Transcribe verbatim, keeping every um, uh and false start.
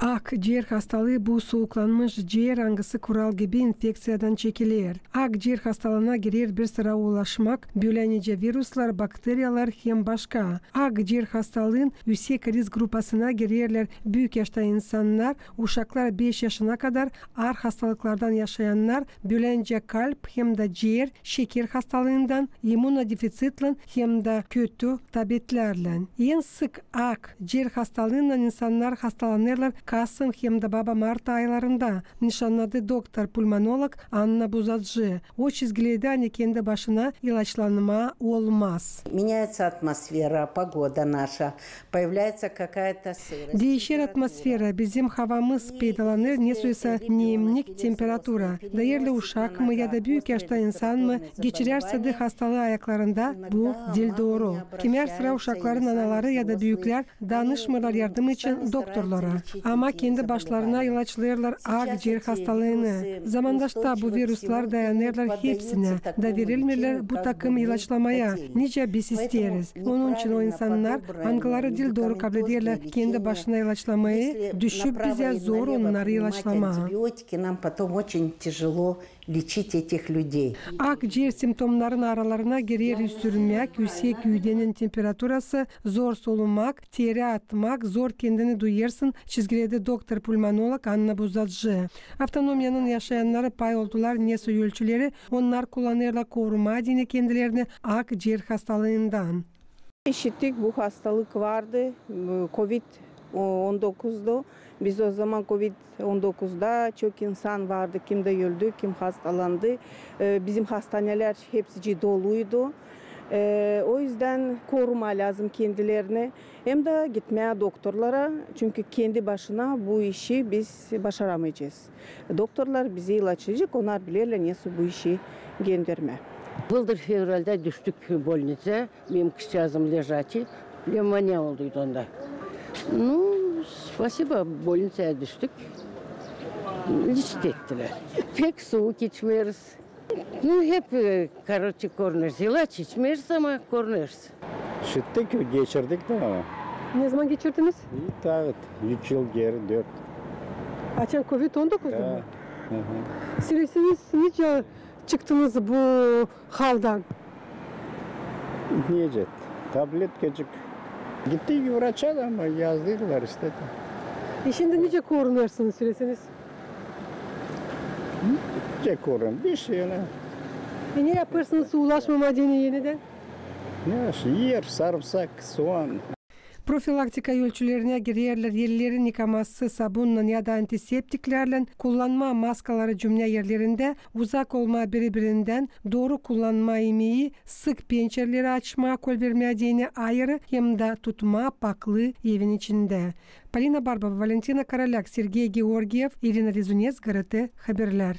Ak cier hastalıı bu suuklanmış cier, angısı kural gibi infekţiyadan çekiler. Ak cier hastalığına girer bir sıra ulaşmak, bölä nicä viruslar, bakteriyalar hem başka. Ak cier hastalıın üüsek risk grupasına girerlär büük yaşta insannar, uşaklar beş yaşına kadar, aar hastalıklardan yaşayannar, bölä nicä kalp hem dä cier, şeker hastalıından, immunodefiţitlän hem dä kötü tabetlärlän. En sık ak cier hastalıınnan insannar hastalanêrlar kasım hem dä baba-mart aylarında, nışannadı doktor-pulmonolog Anna Buzacı. O çizgiledä, ani kendi başına ilaçlanmaa olmaz. Меняется атмосфера, погода наша, появляется какая-то сырость, температура. Diişer atmosfera, bizim havamız, peydalanêr nesoysa nemnik, temperatura. Dayerli uşak mı ya da büük yaşta insan mı geçirärsä dä hastalıı ayaklarında, bu diil dooru. Kimär sıra uşakların anaları ya da büüklär danışmêêrlar yardım için doktorlara. Ama kendi başlarına ilaçlêêrlar ak cier hastalıını. Zamandaşta bu viruslar dayanêrlar hepsinä, da verilmeerlär bu takım ilaçlamaya, nicä biz isteeriz. Onun için o insannar, angıları diil dooru kablederlär kendi başına ilaçlamayı, düşüp bizä zor onnarı ilaçlamaa. Антибиотики, нам потом очень тяжело лечить этих людей. Ak cier simptomnarın aralarına girer üüsürmäk, üüsek üüdenin temperaturası, zor solumak, teri atmak, zor kendini duyêrsın, çizgiledi doktor-pulmonolog Anna Buzacı. Avtonomiyanın yaşayannarı pay oldular nesoy ölçüleri onnar kullanêrlar korumaa deyni kendilerini ak cier hastalıından. İşittik, bu hastalık vardı, kovid on dokuzdu. Biz o zaman kovid on dokuzda çok insan vardı, kim dä öldü, kim hastalandı. E, bizim hastanelär hepsicii doluydu. E, o üzdän korumaa lääzım kendilerini. Hem dä gitmää doktorlara, çünkü kendi başına bu işi biz başaramayacez. Doktorlar bizi ilaçlayacek, onnar bilerlär nesoy bu işi gendermää. Bıldır fevraldä düştük bolniţaya. Benim kızçaazım лежачий, pnevmoniya olduydu onda. Ну, спасибо, bolniţaya düştük. Лечить ettilär. Pek suuk içmeeriz. Ну, hep, e, короче, korunêrız. İlaç içmeeriz, ama korunêrız. İşittik, geçirdik dä ama. Ne zaman geçirdiniz? İi, tabii, üç yıl geeri, dört. Açan kovid on dokuzdu mu? Hı hı. Söläseniz, nicä çıktınız bu haldan? Nicä? Tabletkacık. Gittik vraça da, ama yazdırdılar işte. E, şindi nicä korunêrsınız, söläseniz? Nicä korunêrız? Bir şey ölä. E, ne yapêrsınız, ulaşmamaa deyni enidän? Ne, iyer sarımsak, soğan. Profilaktika ölçülerinä girerlär ellerin yıkaması sabunnan ya da antiseptiklärlän, kullanmaa maskaları cümnä erlerindä, uzak olmaa biri-birindän, dooru kullanmaa imeyi, sık pençereleri açmaa, kol vermää deyni ayırı hem dä tutmaa paklıı evin içindä. Polina Barbova, Valentina Korolyak, Sergey Georgiev, İrina Rezuneţ, GRT Haberlär.